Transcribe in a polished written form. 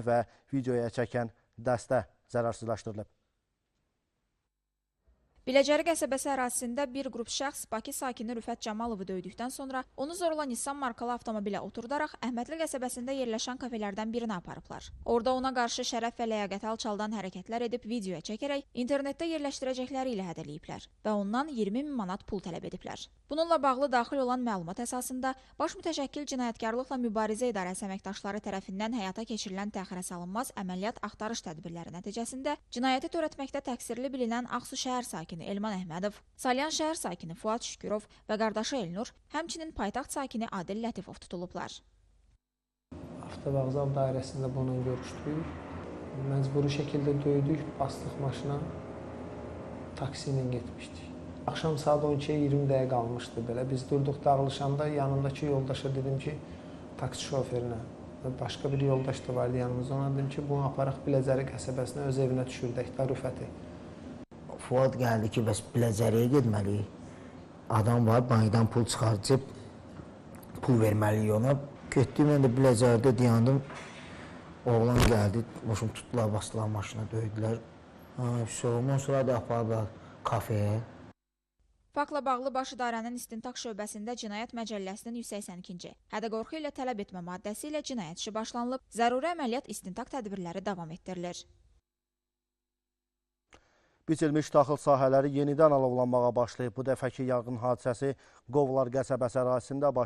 və videoya çəkən dəstə zərərsizləşdirilib. Biləcəri qəsəbəsi ərazisində bir qrup şəxs Bakı sakini Rüfət Camalovu döydükdən sonra onu zorla Nissan markalı avtomobilə oturdaraq Əhmədli qəsəbəsində yerləşən kafelərdən birinə aparıblar. Orada ona qarşı şərəf və ləyaqəti alçaldan hərəkətlər edib videoya çəkərək internetdə yerləşdirəcəkləri ilə hədələyiblər və ondan 20 min manat pul tələb ediblər. Bununla bağlı daxil olan məlumat əsasında Baş Mütəşəkkil Cinayətkarlıqla Mübarizə İdarəsi əməkdaşları tərəfindən həyata keçirilən təxirəsalınmaz əməliyyat axtarış tədbirləri nəticəsində cinayəti törətməkdə təqsirli bilinən Ağsu şəhər sakini Elman Əhmədov, Salyan şəhər sakini Fuad Şükürov və qardaşı Elnur, həmçinin paytaxt sakini Adil Lətifov tutulublar. Avtovağzal dairəsində bununla görüşdük. Məcburi şəkildə döydük, bastıq maşına, taksi ilə getmişdik. Axşam saat 12-yə 20 dəqiqə qalmışdı belə. Biz durduq dağılışanda yanımdakı yoldaşa dedim ki, taksi şoförünə və başqa bir yoldaş da vardı yanımızda. Ona dedim ki, bunu aparaq Biləcəri qəsəbəsinə, öz evinə düşürdək da Rüfəti. Fuad gəldi ki, bəs Biləcəriyə getməliyik. Adam var, bankdan pul çıxarıcıb, pul verməliyik ona. Getdim, mən də Biləcəridə dayandım. Oğlan gəldi, başım tutdular, basdılar maşına, döydülər. Ondan sonra da apardılar kafeyə. Faktla bağlı Baş İdarənin İstintaq şöbəsində Cinayət Məcəlləsinin 182-ci hədə-qorxu ilə tələb etmə maddəsi ilə cinayət işi başlanılıb, zəruri əməliyyat istintaq tədbirləri davam etdirilir. Biçilmiş taxıl sahələri yenidən alovlanmağa başlayıb. Bu dəfəki yanğın hadisəsi Qovlar qəsəbəsi ərazisində baş